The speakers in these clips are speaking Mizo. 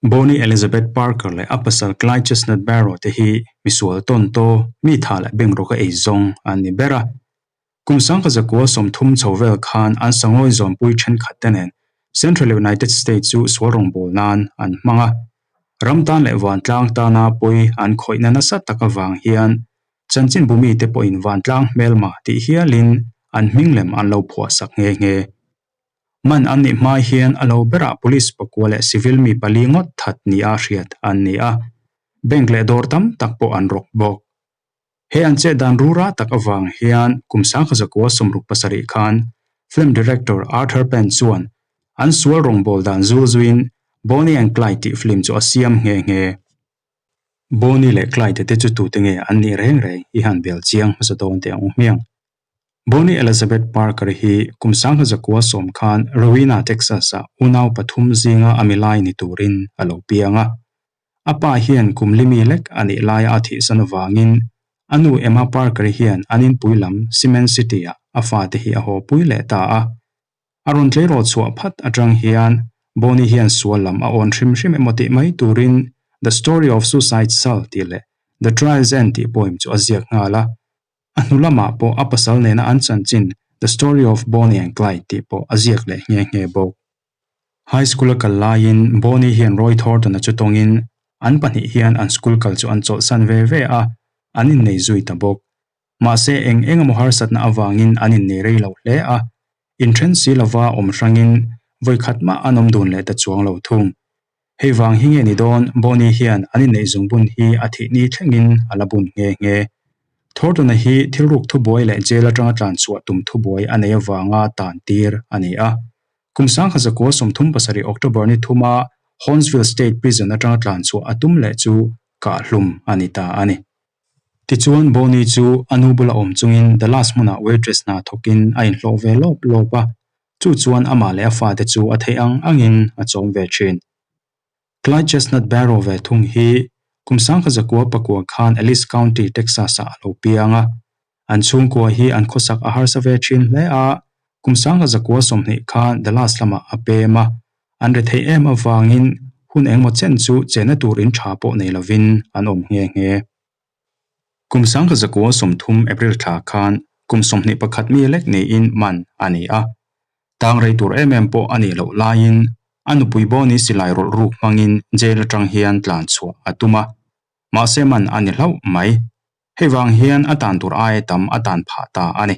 Bonnie Elizabeth Parker leh a pasal Clyde Chestnut Barrow te hi misual tawntaw, mi tha leh bank rawka ei zawng an ni ber a. Kum 1930 chho vel khan an sangawi zawmpui thenkhat te nen Central United States chu sual rawngbâwl nan an hmang a. Ram tan leh vantlang tana pawi an khawihna nasa tak avang hian chanchinbu mite pawhin vantlang hmelma tih hialin an hming lem an lo phuahsak nghe nghe. Man an nih hma hian a lo berah police pakua leh civil mi pali ngawt that nia hriat an ni a, bank leh dawr tam tak pawh an rawk bawk. He an chet dan rura tak avang hian kum 1967 khan film director Arthur Penn chuan an sual rawngbâwl dan zul zuiin Bonnie and Clyde tih film chu a siam nghe nghe. Bonnie leh Clyde te chu tute nge an nih reng reng i han bel chiang hmasa dawn teh ang u hmiang. Bonnie Elizabeth Parker hi kum 1910 khan Rowena, Texas-ah unau pathum zinga a milai ni turin a lo piang a. A pa hian kum limi lek a nih laia a thihsan avangin a nu Emma Parker hian an inpui lam Cement City-ah a fate hi a hawpui leh ta a. A rawn tleirawl chhuah phat atang hian Bonnie hian sual lam a awn hrim hrim emaw tih mai turin The Story of Suicide Cell tih leh The Trial's End tih poem chu a ziak nghal a. A hnu lamah pawh a pasal nena an chanchin The Story of Bonnie and Clyde tih pawh a ziak leh nghe nghe bawk. High school a kal laiin Bonnie hian Roy Thornton-a chu tawngin an pahnih hian an school kal chu an chawlhsan ve ve a, an innei zui ta bawk. Mahse eng eng emaw harsatna avangin an innei rei lo hle a, inthen si lova awm hrangin vawikhat mah an awm dun leh ta chuang lo thung. Hei vang hi nge ni dawn, Bonnie hian an inneih zungbun hi a thih ni thlengin a la bun nghe nghe. Thornton-a hi thil ruk thubuai leh jail atanga tlanchhuah tum thubuai a nei avanga tan tir a ni a. Kum 1937 October ni thuma Hornsville State Prison atanga tlanchhuah a tum leh chu kahhlum a ni ta a ni. Tichuan Bonnie chu a nu bula awm chungin Dallas hmunah waitress hna thawkin a inhlawh ve lawp lawp a, chu chuan amah leh a fate chu a theih ang angin a chawm ve thin. Clyde Chestnut Barrow ve thung hi kum 1909 khan Ellis County, Texas-ah a lo piang a. An chhungkua hi an khawsak a harsa ve thin hle a, kum 1920 khan Dallas lamah a pem a, an ri theih em avangin hun engmaw chen chu chenna tur in tha pawh nei lovin an awm nghe nghe. Kum 1930 April thla khan kum 21 mi lek niin man a ni a, tang rei tur em em pawh a nih loh laiin a nupui Bonnie silai rawlh ruk hmangin jail atang hian tlan chhuah a tum a, mahse man a ni hlauh mai. Hei vang hian a tan tur aia tam a tan phah ta a ni.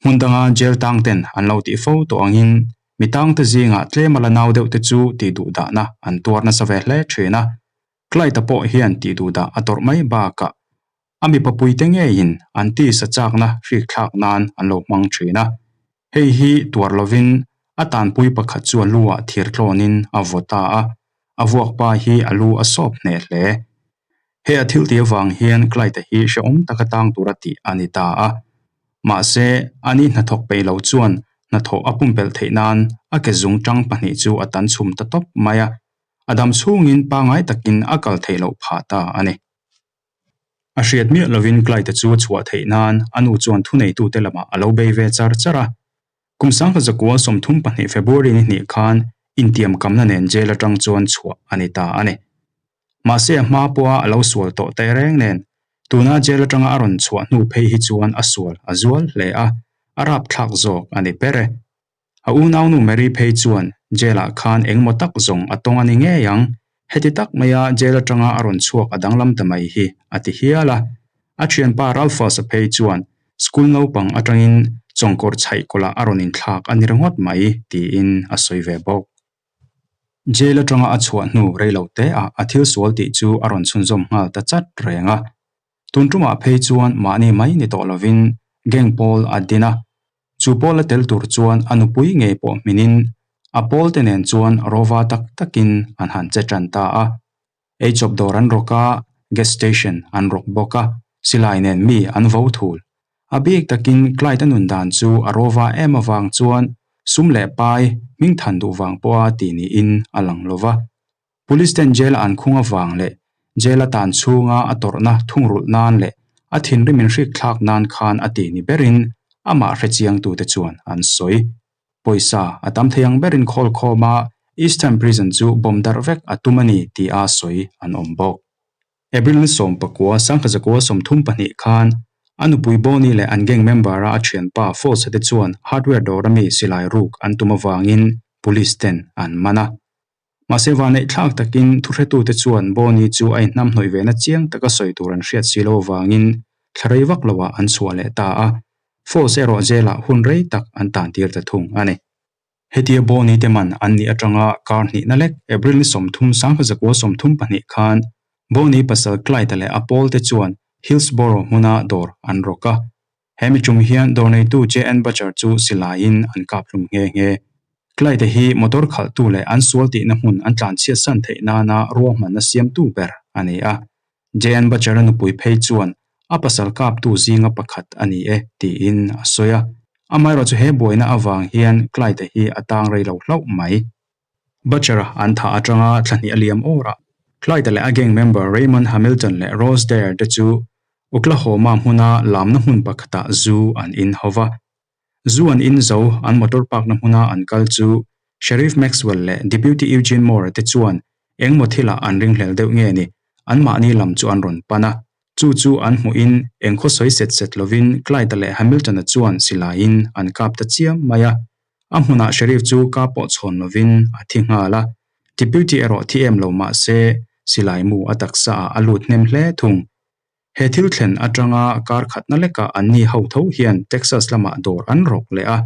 Hmun danga jail tang ten an lo tih fo tawh angin mi tangte zingah tlem a la nau deuh te chu tih duh dahna an tuar nasa ve hle thin a. Clyde-a pawh hian tih duh dah a tawrh mai bakah a mipa puite ngeiin an tisa chakna hrik thlak nan an lo hmang thin a. Hei hi tuar lovin a tanpui pakhat chu a lu ah thir tlawnin a vaw ta a, a vuak pa hi a lu a sawp hneh hle. He a thil tih avang hian Clyde-a hi hrehawm taka tang tura tih a ni ta a. Mahse, ani hnathawk peih lo chuan hnathawh a pumpelh theih nan a ke zung tang pahnih chu a tan chhum ta tawp mai a, a dam chhungin pangngai takin a kal theih loh phah ta a ni. A hriat miah lovin Clyde-a chu a chhuah theih nan a nu chuan thuneitute lamah a lo bei ve char char a. Kum 1932 February ni hnih khan intiam kamna nen jail atang chuan chhuah a ni ta a ni. Mahse a hma pawha a lo sual tawh teh reng nen tuna jail atanga a rawn chhuah hnu phei hi chuan a sual a zual hle a, a rapthlak zawk a ni ber e. A unaunu Mary phei chuan jail-ah khan engmaw tak zawng a tawng a ni ngei ang, heti tak maia jail atanga a rawn chhuak a danglam ta mai hi, a ti hial a. A thianpa Ralphus-a phei chuan school naupang atangin chawngkawr chhaih kawlah a rawn inthlak a ni ringawt mai, tiin a sawi ve bawk. Jail atanga a chhuah hnu rei lo te ah a thil sual tih chu a rawn chhunzawm nghal ta chat reng a. Tun tumah phei chuan mahni mai ni tawh lovin gang pawl a din a, Chu pawl a tel tur chuan a nupui ngei pawh hminin a pawl te nen chuan rova tak takin an han che tan ta a. Eichawp dawr an rawk a, gas station an rawk bawk a, silai nen mi an vo thul. A bik takin Clyde a nun dan chu a rova em avang chuan sum leh pai hming than duh vang pawha ti niin a lang lo va. Police ten jail a an khung avang leh jail a tan chhunga a tawrhna thungrulh nan leh a thinrim inhrik thlak nan khan a ti ni berin amah hrechiangtute chuan an sawi. Pawisa a tam thei ang berin khawl khawm a, Eastham Prison chu bomb darh vek a tum a ni tia sawi an awm bawk. April ni 19, 1932 khan a nupui Bonnie leh an gang member-a a thianpa Falls-a te chuan hardware dawr ami silai ruk an tum avangin police ten an man a. Mahse vanneih thlak takin thuhretute chuan Bonnie chu a inhnamhnawih vena chiang taka sawi tur an hriat si lo avangin thla rei vak loah an chhuah leh ta a, Falls erawh jail-ah hun rei tak an tantir ta thung a ni. Hetia Bonnie te man an nih atanga kar hnihna lek April ni 30 1932 khan Bonnie pasal Clyde-a leh a pawlte chuan Hillsboro hmuna dawr an rawk a. He mi tum hian dawr neitu JN Butcher chu silaiin an kap hlum nghe nghe. Clyde-a hi motor khalhtu leh an sual tihna hmun an tlanchhiat san theih nana ruahmanna siamtu ber a ni a. JN Butcher-a nupui phei chuan a pasal kaptu zinga pakhat a ni e tiin a sawi a. Amaherawhchu he buaina avang hian Clyde-a hi a tang rei lo hlauh mai. Butcher-a an thah atanga thla hnih a liam awr a, Clyde-a leh a gang member Raymond Hamilton leh Rose Dare te chu Oklahoma hmuna lamna hmun pakhatah zu an in ho va. Zu an in zo an motor park-na hmuna an kal chu Sheriff Maxwell leh Deputy Eugene Moore-a te chuan engmaw thilah an ringhlel deuh nge ni, anmahni lam chu an rawn pan a. Chu chu an hmuhin eng khaw sawi set set lovin Clyde-a leh Hamilton-a chuan silaiin an kap ta chiam mai a. A hmunah Sheriff chu ka pawh chhawn lovin a thi nghal a, Deputy erawh thi em lo mah se silai mu a taksa ah a lut hnem hle thung. He thil thlen atanga kar khatna lekah anni ho tho hian Texas lamah dawr an rawk leh a,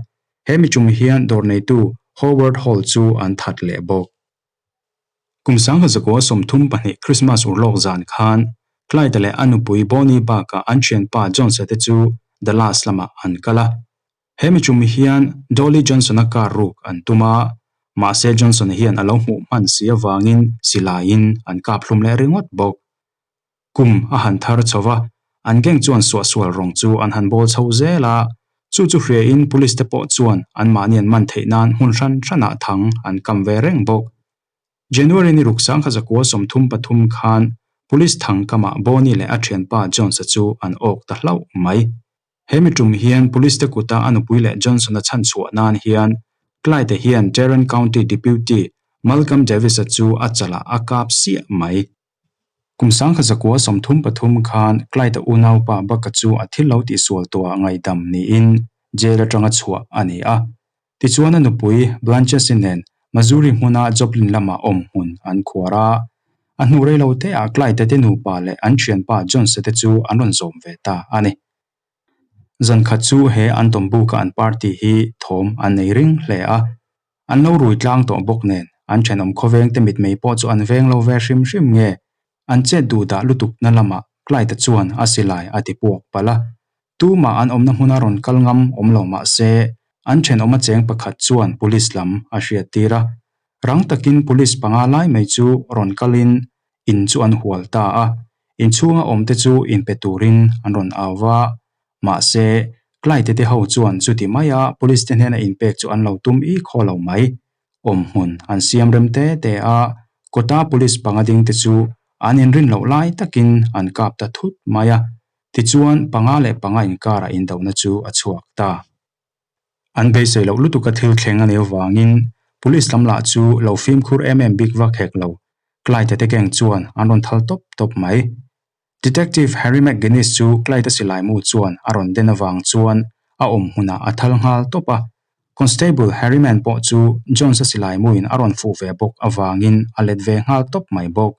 he mi chung hian dawr neitu Howard Hall chu an that leh bawk. Kum 1932 Krismas urlawk zan khan Clyde leh a nupui Bonnie bakah an thianpa Jones-a te chu Dallas lamah an kal a. He mi tum hian Dolly Johnson-a car ruk an tum a, mahse Johnson-a hian a lo hmuh hman si avangin silaiin an kap hlum leh ringawt bawk. Kum a han thar chho va, an gang chuan suahsual rawng chu an han bawl chho zel a, chu chu hriain police te pawh chuan anmahni an man theih nan hmun hran hranah thang an kam ve reng bawk. January ni ruk 1933 khan police thang kamah Bonnie leh a thianpa Jones-a chu an awk ta hlauh mai. He mi tum hian Police te kuta a nupui leh Johnson-a chhanchhuah nan hian Clyde-a hian Tarrant County Deputy Malcolm Davis-a chu a chalah a kap siah mai. Kum 1933 khan Clyde-a unaupa Buck-a chu a thil lo tihsual tawhah ngaihdam niin jail atanga chhuah a ni a. Tichuan a nupui Blanches-i nen Missouri hmuna Joplin lamah awm hmun an khuar a. A hnu rei lo teah Clyde-a te nupa leh an thianpa Jones-a te chu an rawn zawm ve ta a ni. Zan khat chu he an tawmbuka an party hi thawm an nei ring hle a. An lo rui tlang tawh bawk nen an thenawm khawveng te mitmei pawh chu an veng lo ve hrim hrim nge an chet duh dah lutuk na lamah Clyde-a chuan a silai a ti puak palh a. Tumah an awmna hmuna rawn kal ngam awm lo mah se an thenawm a cheng pakhat chuan police lam a hriat tir a. Rang takin police panga lai mai chu rawn kalin in chu an hual ta a, inchhunga awmte chu inpe turin an rawn au va. Mahse, Clyde te ho chuan chuti maia police te hnena inpek chu an lo tum i khaw lo mai. Awmhmun an siam rem te te a, kawta police panga ding te chu an inrin loh lai takin an kap ta thut mai a. Tichuan, panga leh panga inkarah indohna chu a chhuak ta. An beisei loh lutuka thil thleng a nih avangin Police lam lah chu lo fimkhur em em bik vak hek lo. Clyde-a te gang chuan an rawn thal tawp tawp mai. Detective Harry McGinnis chu Clyde-a silai mu chuan a rawn den avang chuan a awm hmunah a thal nghal tawp a. Constable Harriman pawh chu Jones-a silai muin a rawn fuh ve bawk avangin a let ve nghal tawp mai bawk.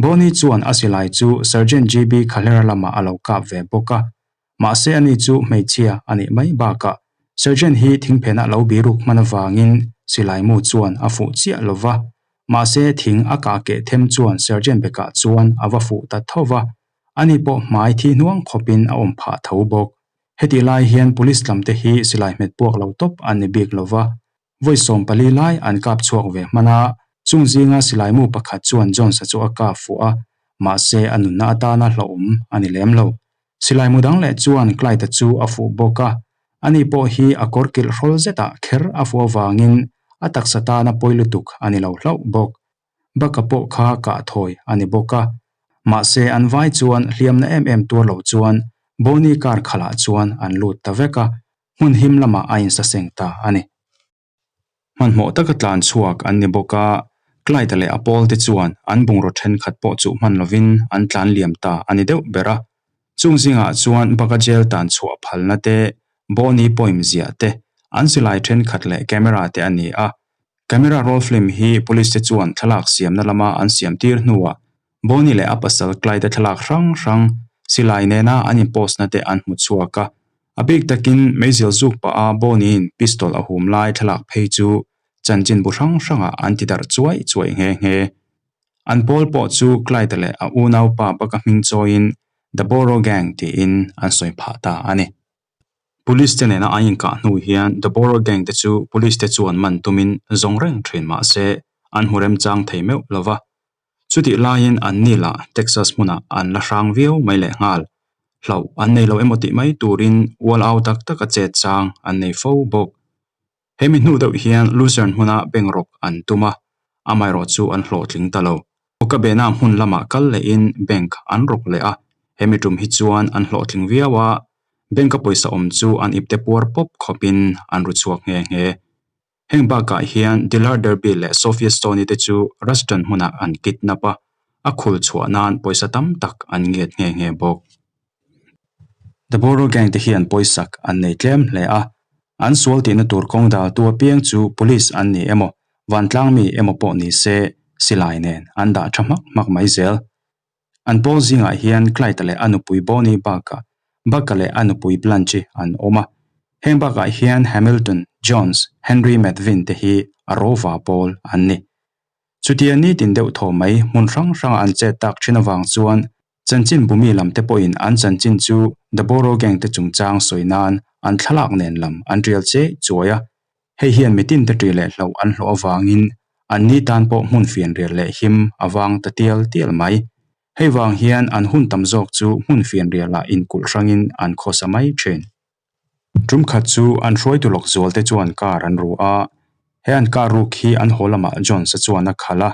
Bonnie chuan a silai chu Sergeant GB Khalera lamah a lo kap ve bawk a, mahse ani chu hmeichhia a nih mai bakah Sergeant hi thingphenah lo biruk hman avangin silai mu chuan a fuh chiah lo va, mahse thing a kah keh them chuan Sergeant bekah chuan a va fuh ta tho va, ani pawh hmai thi hnuang khawpin a awm phah tho bawk. Hetih lai hian Police lamte hi silai hmet puak lo tawp an ni bik lo va, Vawi 14 lai an kap chhuak ve hman a, chung zinga silai mu pakhat chuan Jones-a chu a kap fuh a, mahse a nunna atana hlauhawm a ni lem lo. Silai mu dang leh chuan Clyde-a chu a fuh bawk a, ani pawh hi a kawr kilh hrawl zetah kher a fuh avangin a taksa tana pawi lutuk a ni lo hlauh bawk. Buck-a pawh kha kah thawi a ni bawk a, mahse an vai chuan hliamna em em tuar lo chuan Bonnie car khalah chuan an lut ta vek a, hmun him lamah a insaseng ta a ni. Hmanhmawh taka tlan chhuak an ni bawk a, Clyde-a leh a pawlte chuan an bungraw thenkhat pawh chuh hman lovin an tlan liam ta a ni deuh ber a. Chung zingah chuan Baka Jail tan chhuah phalna te, Bonnie poem ziah te, an silai thenkhat leh camera te a ni a. Camera roll film hi police te chuan thlalak siamna lama an siam tir hnuah Bonnie leh a pasal Clyde-a thlalak hrang hrang silai nena an in-post na te an hmu chhuak a. A bik takin meizial zuk pah a Bonnie-in pistol a hum lai thlalak phei chu chanchin bu hrang hrangah an ti darh chuai chuai nghe nghe. An pawl pawh chu Clyde-a leh a unaupa baka hming chawiin The Borrow Gang tiin an sawi phah ta a ni. Police te nena an inkah hnu hian The Borrow Gang te chu police te chuan man tumin zawng reng thin mah se an hmu remchang thei meuh lo va. Chutih laiin an ni lah Texas hmunah an la hrang viau mai lehnghal. Hlauh an nei lo emaw tih mai turin ual au tak taka chet chang an nei fo bawk. Hemi hnu deuh hian Lucerne hmuna bank rawk an tum a, amaherawh chu an hlawhtling ta lo. Okabena hmun lamah kal lehin bank an rawk leh a, hemi tum hi chuan an hlawhtling viau a, bank-a pawisa awm chu an ipte puar pawp khawpin an ru chhuak nghe nghe. Heng bakah hian Dillard Derby leh Sophia Stoney te chu Ruston hmunah an kidnap a, a khul chhuah nan pawisa tam tak an ngiat nghe nghe bawk. The Borrow Gang te hian pawisak an nei tlem hle a, an sual tihna tur kawng daltu apiang chu police an ni emaw, vantlang mi emaw pawh ni se silai nen an dah tha hmak hmak mai zel. An pawl zingah hian Clyde leh a nupui Bonnie bakah Buck-a leh a nupui Blanche an awm a. Heng bakah hian Hamilton, Jones, Henry Methvin te hi a rova pawl an ni. Chutia nitin deuh thaw mai hmun hrang hranga an chet tak thin avang chuan Chanchin bumi lam te pawhin an chanchin chu The Borrow Gang te chungchang sawi nan an thlalak nen lam an tial che chuai a. Hei hian mitin te ṭi leh hloh an hlawh avangin an ni tan pawh hmun fianrial leh him a vang ta tial tial mai. Hei vang hian an hun tam zawk chu hmun fianrialah inkulh hrangin an khawsa mai ṭhin. Tum khat chu an hruaitu lawk zual te chuan car an ru a, he an car ruk hi an haw lamah Jones-a chuan a khalh a,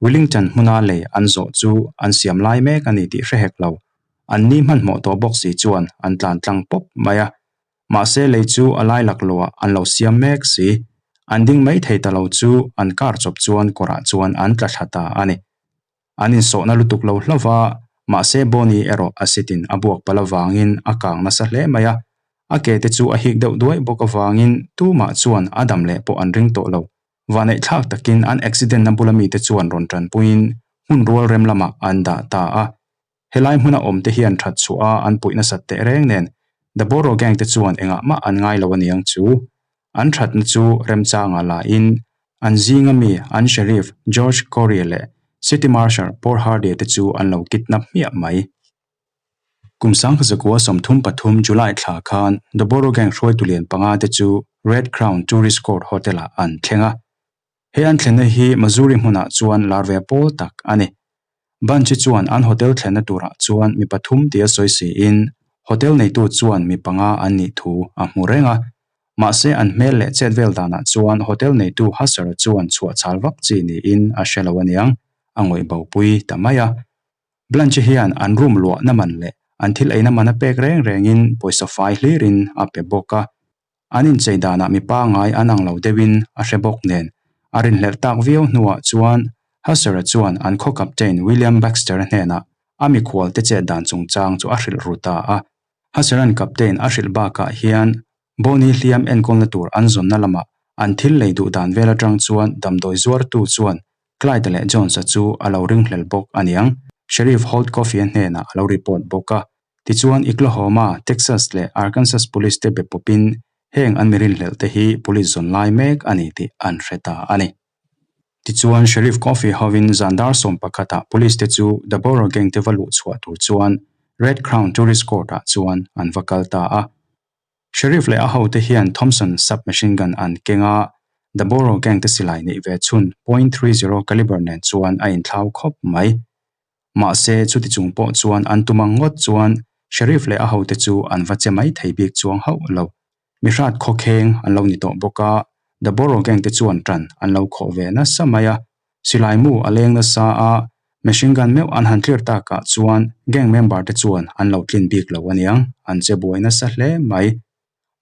Willington hmuna lei an zawh chu an siam lai mek a ni tih hre hek lo. An ni hmanhmawh tawh bawk si chuan an tlan tlang pawp mai a, mahse lei chu a lai laklawh ah an lo siam mek si. An ding mai thei ta lo chu an car chawp chuan kawrah chuan an tla thla ta a ni. An insawhna lutuk lo hlauh va, mahse Bonnie erawh a sitin a buak palh avangin a kang nasa hle mai a. A ke te chu a hik deuh duai bawk avangin tumah chuan a dam leh pawh an ring tawh lo. Vaneihthlak takin an accident na bula mite chuan rawn tanpuiin hmun rual rem lamah an dah ta a. Helai hmuna awm te hian that chhuah a an puih nasat teh reng nen The Borrow Gang te chuan engah mah an ngai lo aniang chu. An thatna chu remchanga la in an zinga mi an Sheriff George Corey leh City Marshal Paul Hardy te chu an lo kidnap hmiah mai. Kum 1933 July thla khan The Borrow Gang hruaitu lian panga te chu Red Crown Tourist Court Hotel-ah an thleng a. He an thlenna hi Missouri hmunah chuan lar ve pawl tak a ni. Bunch-i chuan an hotel thlenna turah chuan mi pathum tia sawi siin hotel neitu chuan mi panga an nih thu a hmu reng a. Mahse an hmel leh chet vel danah chuan hotel neitu Husser-a chuan chhuah chhal vak chi niin a hre lo aniang, a ngawih bopui ta mai a. Blanche hian an room luahna man leh an thil eina man a pek reng rengin pawisa fai hlirin a pe bawk a. An inchei danah mi pangngai an ang lo deuhin a hre bawk nen, a rinhlelh tak viau hnuah chuan Husser-a chuan an khaw captain William Baxter-a hnenah a mikhual te chet dan chungchang chu a hrilh ru ta a. Husser-a'n captain a hrilh bakah hian Bonnie hliam enkawlna tur an zawnna lamah an thil lei duh dan vel atang chuan damdawi zuartu chuan Clyde leh Jones-a chu a lo ringhlel bawk aniang, Sheriff Holt Coffey-a hnenah a lo report bawk a. Tichuan, Oklahoma, Texas leh Arkansas Police te be pawpin heng an mi rinhlelh te hi police zawn lai mek a ni tih an hre ta a ni. Tichuan, Sheriff Coffey hovin zan dar 11 ah police te chu The Borrow Gang te va luh chhuah tur chuan Red Crown Tourist Court ah chuan an va kal ta a. Sheriff leh a hote hian Thompson submachine gun an keng a, The Borrow Gang te silai neih ve chhun .30 caliber nen chuan a inthlau khawp mai. Mahse, chuti chung pawh chuan an tum ang ngawt chuan Sheriff leh a hote chu an va che mai thei bik chuang hauh lo. Mihrat khawkheng an lo ni tawh bawk a, The Borrow Gang te chuan ṭan an lo khawh ve nasa mai a. Silai mu a leng nasa a, machine gun meuh an han clear takah chuan gang member te chuan an lo tlin bik lo aniang, an che buai nasa hle mai.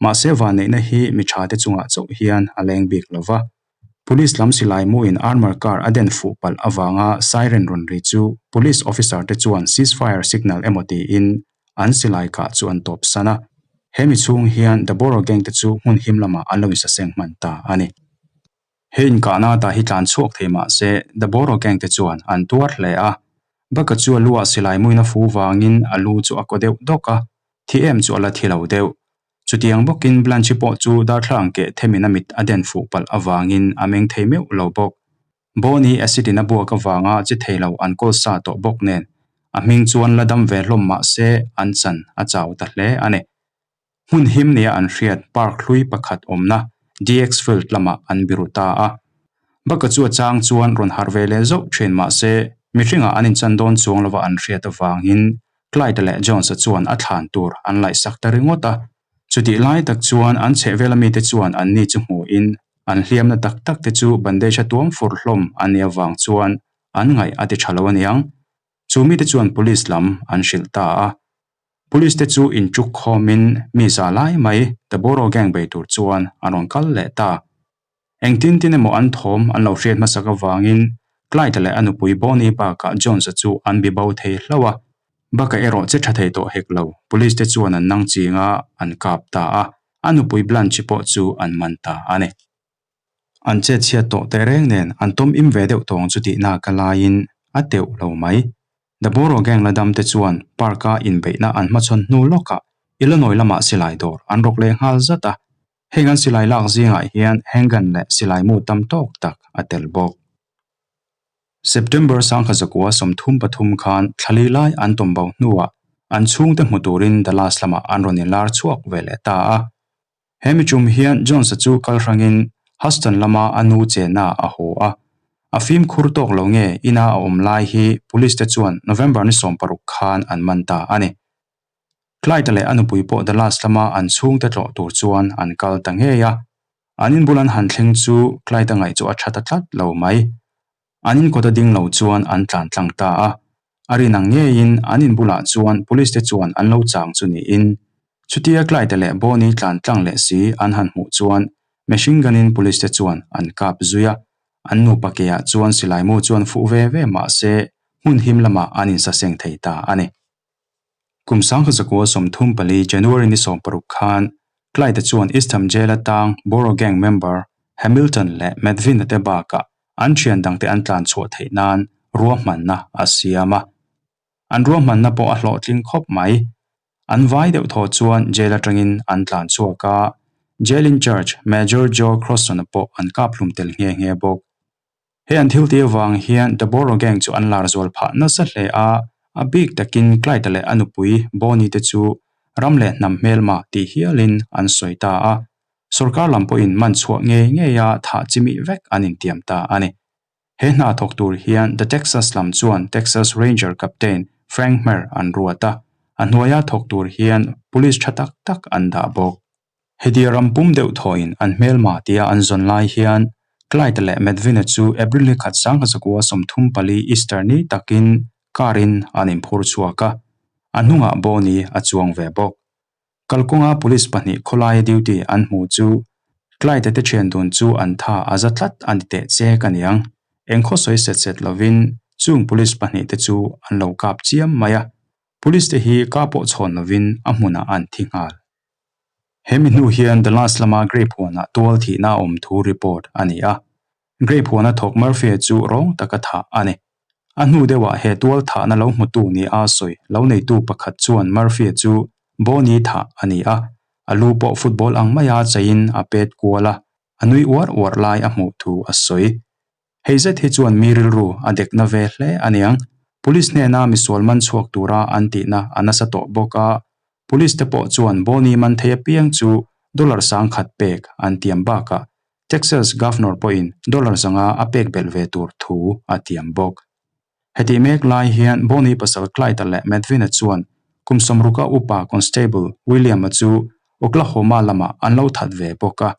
Mahse, vanneihna hi mi ṭha te chungah chauh hian a leng bik lo va. Police lam silai muin armour car a den fuh palh avanga siren rawn ri chu police officer te chuan ceasefire signal emaw tiin an silai kah chu an tawp san a. He mi chhung hian The Boro Gang te chu hmun him lamah an lo insaseng hman ta a ni. He inkahna ata hi tlan chhuak thei mah se The Boro Gang te chuan an tuar hle a. Baka chu a luah silai muin a fu vangin a lu chu a kaw deuh dawk a, thi em chu a la thi lo deuh. Chutiang bawkin Blanche pawh chu darthlalang keh themin a mit a den fuh palh avangin a meng thei meuh lo bawk. Bonnie acid in a buak avanga chi thei lo an kawl sa tawh bawk nen a hming chuan la dam ve hlawm mah se an chan a chau ta hle a ni. Hmun him nia an hriat park hlui pakhat awmna DX Field lamah an biru ta a. Baka chu a chang chuan rawn harh ve leh zauh thin mah se mihringah an inchan dawn chuang lova an hriat avangin Clyde leh Jones-a chuan a thlan tur an laihsak ta ringawt a. Chutih lai tak chuan an chhehvela mite chuan anni chu hmuhin an hliamna tak tak te chu bandage a tuam fur hlawm a nih avang chuan an ngaih a ti tha lo aniang. Chu mite chuan police lam an hrilh ta a. Police te chu inchuk khawmin mi za lai mai The Boro Gang bei tur chuan an rawn kal leh ta. Engtin tin emaw an thawm an lo hriat hmasak avangin Clyde leh a nupui Bonnie bakah Jones-a chu an bi bo thei hlauh a. Baka erawh che tha thei tawh hek lo, police te chuan an nang ching a, an kap ta a, a nupui Blanche pawh chu an man ta a ni. An chet chhiat tawh tehreng nen an tawm im ve deuh tawng chu tihna ka laiin a teuh lo mai. The Boro Gang la dam te chuan park-a inbeihna an hmachhawn hnu lawkah Illinois lamah silai dawr an rawk leh nghal zat a. Heng an silai lak zingah hian handgun leh silai mu tam tawk tak a tel bawk. September sangkhazakua 33 khan thlali lai an tawm bo hnuah an chhungte hmu turin Dallas lamah an rawn inlar chhuak ve leh ta a. He mi tum hian Jones-a chu kal hrangin Houston lama a nu chenna a haw a. A fimkhur tawk lo nge ina a awm lai hi police te chuan November ni 16 khan an man ta a ni. Clyde-a leh a nupui pawh Dallas lama an chhungte tlawh tur chuan an kal ta ngei a. An inbul an han thleng chu Clyde-a ngaih chu a tha ta tlat lo mai. An inkawt a ding lo chuan an tlan tlang ta a. A rin ang ngeiin an inbulah chuan police te chuan an lo chang chu niin chutia Clyde-a leh Bonnie tlan tlang leh si an han hmuh chuan machine gun-in police te chuan an kap zui a. An nupa keah chuan silai mu chuan fuh ve ve mah se hmun him lamah an insaseng thei ta a ni. Kum sangkha zakua 34 January ni 16 khan Clyde-a chuan Eastham Jail atang Boro Gang member Hamilton leh Medvin-a te bakah an thian dangte an tlan chhuah theih nan ruahmanna a siam a. An ruahmanna pawh a hlawhtling khawp mai. An vai deuh thaw chuan jail atangin an tlan chhuak a, jail in charge Major Joe Crosson-a pawh an kap hlum tel nghe nghe bawk. He an thil tih avang hian The Boro Gang chu an lar zual phah nasa hle a, a bik takin Clyde-a leh a nupui Bonnie te chu ram leh hnam hmelma tih hialin an sawi ta a, sorkar lam pawhin man chhuah ngei ngeia thah chimih vek an intiam ta a ni. He hna thawk tur hian The Texas lam chuan Texas Ranger Captain Frank Hmer an ruat a, a hnuaia thawk tur hian police tha tak tak an dah bawk. Hetia ram pum deuh thawhin an hmelma tia an zawn lai hian Clyde leh Medvin-a chu April ni khat sangkha zakua 34 Easter ni takin car-in an inphur chhuak a, a hnungah Bonnie a chuang ve bawk. Kalkawnga police pahnih khawlaia duty an hmu chu Clyde-a te thian dun chu an tha a za tlat a ni teh chek a niang. Eng khaw sawi set set lovin chung police pahnih te chu an lo kap chiam mai a, police te hi ka pawh chhawn lovin a hmunah an thi nghal. He mi hnu hian Dallas lama Grape huanah tual thihna a awm thu report a ni a. Grape huana thawk Murphy-a chu rawng taka thah a ni. A hnu deuhah he tual thahna lo hmutu ni a sawi lo neitu pakhat chuan Murphy-a chu Bonnie thah a ni a, a lu pawh football ang maia cheiin a pet kual a, a nui uar uar lai a hmuh thu a sawi. Hei zet hi chuan mi rilru a dekna ve hle a niang. Police hnena misual man chhuak tura an tihna a nasa tawh bawk a, police te pawh chuan Bonnie man thei apiang chu dollar 10,000 pek an tiam bakah Texas Governor pawhin dollar 500 a pek belh ve tur thu a tiam bawk. Hetih mek lai hian Bonnie pasal Clyde-a leh Medvin-a chuan kum 60 upa Constable William-a chu Oklahoma lamah an lo that ve bawk a.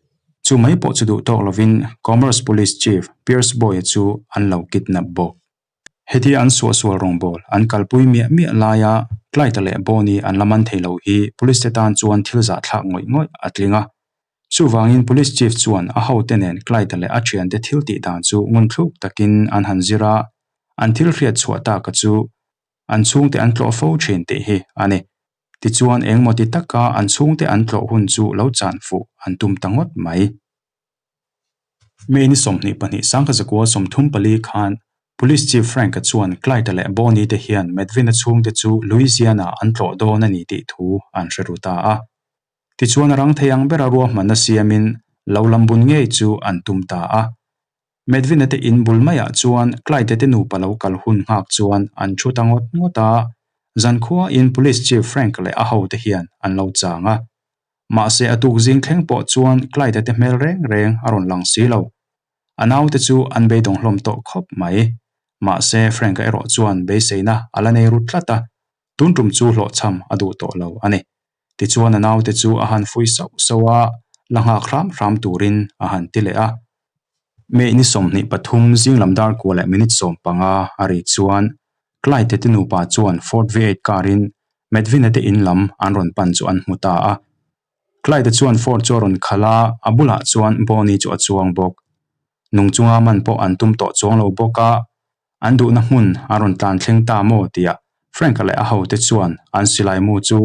Chu mai pawh chu duh tawk lovin Commerce Police Chief Pierce Boy-a chu an lo kidnap bawk. Hetia an suahsual rawngbâwl an kalpui miah miah laia Clyde-a leh Bonnie an la man thei lo hi police te tan chuan thil zahthlak ngawih ngawih a tling a. Chuvangin Police Chief chuan a hote nen Clyde-a leh a thiante thil tih dan chu ngunthluk takin an han zir a, an thil hriat chhuah taka chu an chhungte an tlawh fo thin tih hi a ni. Tichuan engmaw ti taka an chhungte an tlawh hun chu lo chan fuh an tum ta ngawt mai. May ni 22 sangkazakua 34 khan Police Chief Frank-a chuan Clyde-a leh Bonnie te hian Medvin-a chhungte chu Louisiana an tlawh dawn a ni tih thu an hre ru ta a. Tichuan a rang thei ang bera ruahmanna siamin lo lambun ngei chu an tum ta a. Medvin-a te in bul maiah chuan Clyde-a te nupa lo kal hun nghak chuan an thu ta ngawt ngawt a, zankhuain Police Chief Frank leh a hote hian an lo chang a. Mahse a tuk zing thleng pawh chuan Clyde-a te hmel reng reng a rawn lang si lo. A naute chu an beidawng hlawm tawh khawp mai. Mahse Frank-a erawh chuan beiseina a la nei ru tlat a, tun tum chu hlawhchham a duh tawh lo a ni. Tichuan a naute chu a han fui sauh sauh a, la nghak hram hram turin a han ti leh a. May ni 23 zinglam dar kua leh minute 15 a ri chuan Clyde te nupa chuan Ford V8 car in Medvin-a te in lam an rawn pan chu an hmu ta a. Clyde chuan Ford chu a rawn khalh a, a bulah chuan Bonnie chu a chuang bawk. Nung chunga man pawh an tum tawh chuang lo bawk a, an duhna hmun an rawn tlan thleng ta maw tia Frank-a leh a hote chuan an silai mu chu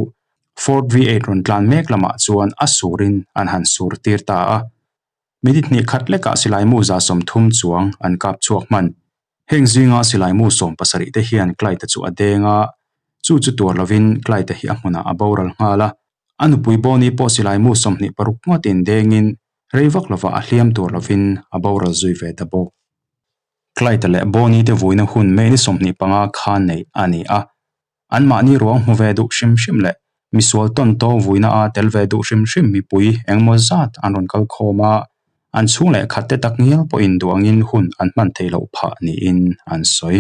Ford V8 rawn tlan mek lamah chuan a surin an han sur tir ta a. Minute hnih khat lekah silai mu 30 chuang an kap chhuak hman. Heng zinga silai mu 70 te hian Clyde-a chu a deng a, chu chu tuar lovin Clyde-a hi a hmunah a boral nghal a. A nupui Bonnie pawh silai mu 26 ngawtin dengin rei vak lovah a hliam tuar lovin a boral zui ve ta bawk. Clyde-a leh Bonnie te vuina hun May ni 25 khan neih a ni a. Anmahni ruang hmu ve duh hrim hrim leh misual tawn to vuina a tel ve duh hrim hrim mipui engmaw zat an rawn kal khawm a, an chhung leh khat te tak ngial pawhin duh angin hun an hman theih loh phah niin an sawi.